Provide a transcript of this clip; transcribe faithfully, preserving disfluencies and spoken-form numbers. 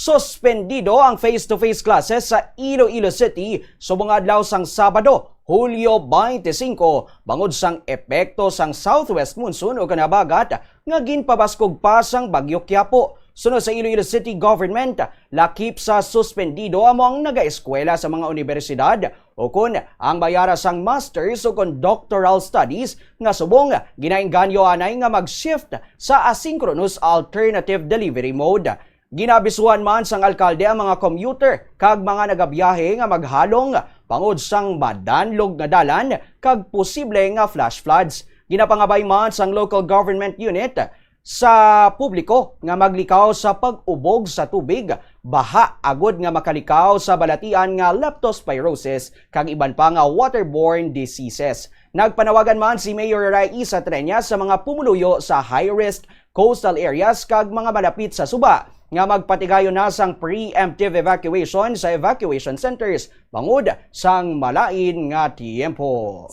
Suspendido ang face-to-face classes sa Iloilo City subong adlaw sang Sabado, Hulyo twenty-five, bangod sang epekto sang southwest monsoon o kanabagat nga ginpabaskog pa sang Bagyo Quiapo. Suno sa Iloilo City Government, lakip sa suspendido amo ang nagaeskwela sa mga unibersidad, ukon ang may ara sang masters ukon doctoral studies nga subong ginaengganyo anay nga mag-shift sa asynchronous alternative delivery mode. Ginabisuhan man sang alkalde ang mga commuter kag mga nagabiyahe nga maghalong bangod sang madanlog nga dalan kag posible nga flash floods. Ginapangabay man sang local government unit sa publiko nga maglikaw sa pag-ubog sa tubig, baha, agod nga makalikaw sa balatian nga leptospirosis kag iban pa nga waterborne diseases. Nagpanawagan man si Mayor Raisa Treñas sa mga pumuluyo sa high-risk coastal areas kag mga malapit sa suba nga magpatigayon na sang preemptive evacuation sa evacuation centers bangod sang malain nga tiyempo.